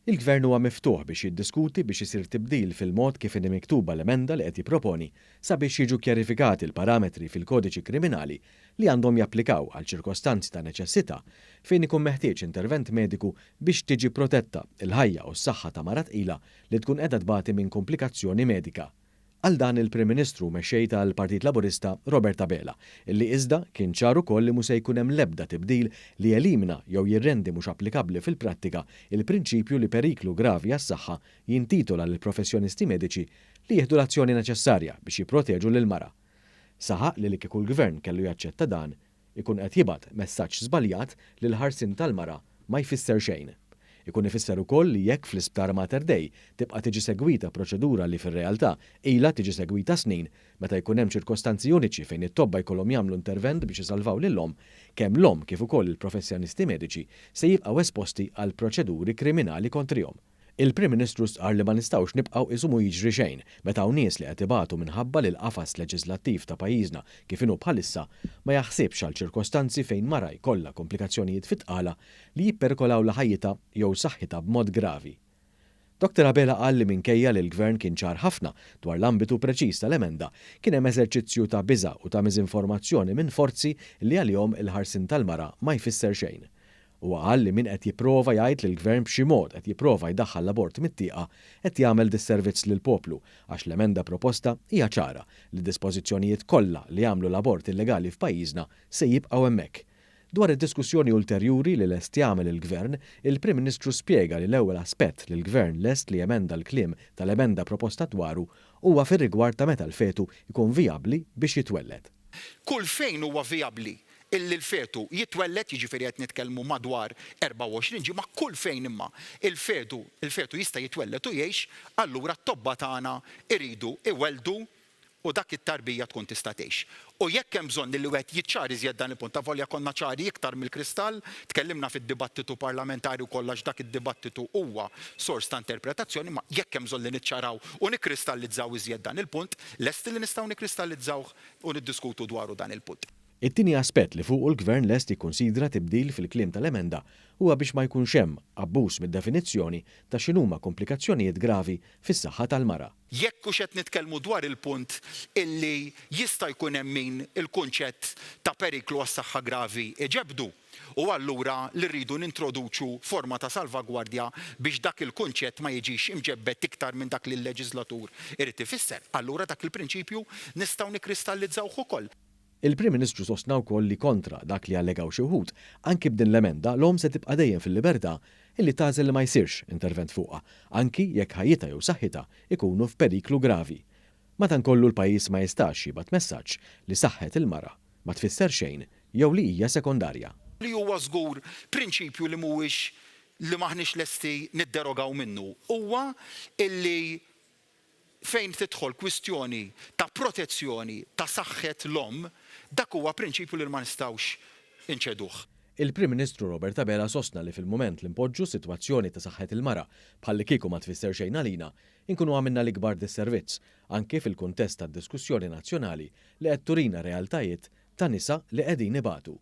Il-Gvern huwa miftuħ biex jiddiskuti biex isir tibdil fil-mod kif inhi miktuba l-emenda li qed jipproponi sabiex jiġu kjarifikati l-parametri fil-Kodiċi Kriminali li għandhom japplikaw għal ċirkostanzi ta' neċessità fejn ikun meħtieġ intervent mediku biex tiġi protetta l-ħajja u s-saħħa ta' mara tqila li tkun qiegħda tbati minn kumplikazzjoni medika. Qal dan il-Prim Ministru u Mexxej tal-Partit Laburista Robert Abela, illi iżda kien ċar ukoll li mhu se jkun hemm l-ebda tibdil li jelimina jew jirrendi mhux applikabbli fil-prattika il-prinċipju li periklu gravi għas-saħħa jintitola lill-professjonisti mediċi li jieħdu l-azzjoni neċessarja biex jipproteġu lill-mara. Saħaq li li kieku l-Gvern kellu jaċċetta dan, ikun qed jibgħat messaġġ żbaljat li l-ħarsien tal-mara ma jfisser xejn. Ikun ifisser ukoll li jekk fl-Isptar Mater Dei tibqa' tiġi segwita proċedura li fir-realtà ilha tiġi segwita snin meta jkun hemm ċirkostanzi uniċi fejn it-tobba jkollhom jagħmlu intervent biex isalvaw lill-omm, kemm l-omm kif ukoll il-professjonisti mediċi se jibqgħu esposti għal proċeduri kriminali kontrihom. Il-Prim Ministru stqarr li ma nistgħux nibqgħu qisu mhu jiġri xejn meta hawn nies li qed ibatu minħabba li l-qafas leġiżlattiv ta' pajjiżna kif inhu bħalissa ma jaħsibx għal ċirkostanzi fejn mara jkollha komplikazzjonijiet fit-tqala li jipperikolawlha ħajjitha jew saħħitha b'mod gravi. Dottor Abela qal li minkejja li l-Gvern kien ċar ħafna dwar l-ambitu preċiż tal-emenda, kien hemm eżerċizzju ta' biża' u ta' miżinformazzjoni minn forzi li għalihom il-ħarsien tal-mara ma jfisser xejn. Huwa qal li min qed jipprova jgħid li l-Gvern b'xi mod qed jipprova jdaħħal l-abort mit-tieqa qed jagħmel disservizz lill-poplu għax l-emenda proposta hija ċara li d-dispożizzjonijiet kollha li jagħmlu l-abort illegali f'pajjiżna se jibqgħu hemmhekk. Dwar id-diskussjoni ulterjuri li lest jagħmel il-Gvern, il-Prim Ministru spjega li l-ewwel aspett li l-Gvern lest li jemenda l-kliem tal-emenda proposta dwaru huwa fir-rigward ta' meta l-fetu jkun vijabbli biex jitwelled. Kull fejn huwa vijabbli illi l-fetu jitwelled, jiġifieri qed nitkellmu madwar 24 ġimgħa, kull fejn imma il-fetu il-fetu jista' jitwelled u jgħix, allura t-tobba tagħna jridu iwelldu u dak it-tarbija tkun tista' tgħix. U jekk hemm bżonn li wieħed jiċċara iżjed dan il-punt, avolja konna ċari iktar mill-kristall, tkellimna fid-dibattitu parlamentari wkoll għax dak id-dibattitu huwa sors ta' interpretazzjoni, imma jekk hemm bżonn li niċċaraw u nikkristallizzaw iżjed dan il-punt, lesti li nistgħu nikkristallizzawh u niddiskutu dwaru dan il-punt. It-tieni aspett li fuqu l-Gvern lest jikkunsidra tibdil fil-kliem tal-emenda huwa biex ma jkunx hemm abbuż mid-definizzjoni ta' x'inhuma komplikazzjonijiet gravi fis-saħħa tal-mara. Jekk hux qed nitkellmu dwar il-punt illi jista' jkun hemm min il-kunċett ta' periklu għas-saħħa gravi iġebbdu u allura li rridu nintroduċu forma ta' salvagwardja biex dak il-kunċett ma jiġix imġebbed iktar minn dak li l-leġiżlatur irid ifisser, allura dak il-prinċipju nistgħu nikristallizzawh ukoll. Il-Prim Ministru sostna wkoll li kontra dak li allegaw xi wħud, anki b'din l-emenda l-omm se tibqa' dejjem fil-libertà illi tagħżel li ma jsirx intervent fuqha, anki jekk ħajjitha jew saħħitha jkunu f'periklu gravi. Madankollu l-pajjiż ma jistax jibgħat messaġġ li saħħet il-mara ma tfisser xejn jew li hija sekondarja. Li huwa żgur prinċipju li mhuwiex li m'aħniex lesti nidderogaw minnu huwa illi Fejn tidħol kwistjoni ta' protezzjoni ta' saħħet l-omm, dak huwa prinċipju li ma nistgħux inċeduh. Il-Prim Ministru Robert Abela sostna li fil-mument li npoġġu s-sitwazzjoni ta' saħħet il-mara bħallikieku ma tfisser xejn għalina, inkunu għamilna l-ikbar disservizz, anki fil-kuntest tad-diskussjoni nazzjonali li qed turina realtajiet ta' nisa li qegħdin ibatu.